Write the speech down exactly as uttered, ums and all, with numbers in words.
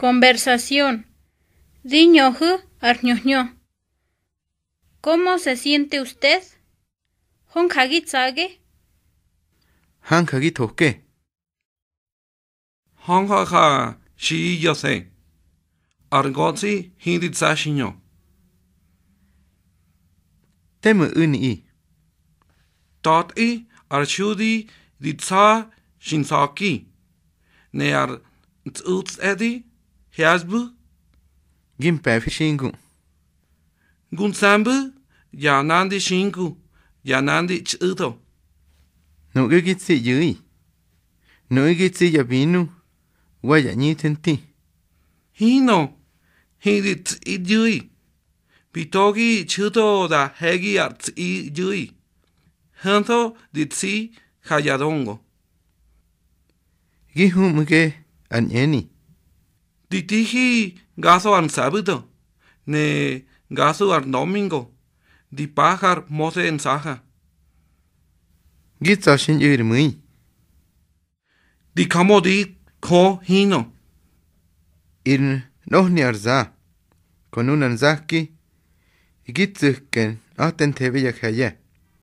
Conversación. Di ñöhu̱ ar hñö hñö. ¿Cómo se siente usted? ¿Hö nja gi tsa̱ge? Hanja gi thoke. Hönja̱ ja xi ꞌye̱ yá se. Ar ngötsꞌi hindi tsa̱ xiñö. Te ma u̱niꞌi. Ta̱tꞌi ar xudi di tsa̱ xi nsa̱ki, ne ar tsꞌutsꞌedi hyasbu̱. Gi mpe̱fi xingu. Ngu nse̱mbu̱ ya nandi xingu, ya nandi txꞌu̱tho. Nuꞌge gi tsi ꞌyu̱i. Nuꞌu̱ gi tsi ya binu wa ya ꞌñithe nti. Hinꞌö, hindi tsꞌi ꞌyu̱i. Bi thogi txhu̱tho da he̱gi ar tsꞌi ꞌyu̱i. Ho̱ntho di tsi ha ya dongo. Gi humꞌu̱ge ar ñꞌeni. Di tihi ngaso ar nse̱bu̱do, ne ngaso ar ndomingo, di pa har Hmose nsaha. Gi tsa̱ xi ñꞌu̱ ri mu̱i. Di jamödi Jö hinꞌö. Ir nꞌohni ar za, ko nunar nzaki, gi tsu̱ke nꞌa̱tenthebe ya je̱ye̱.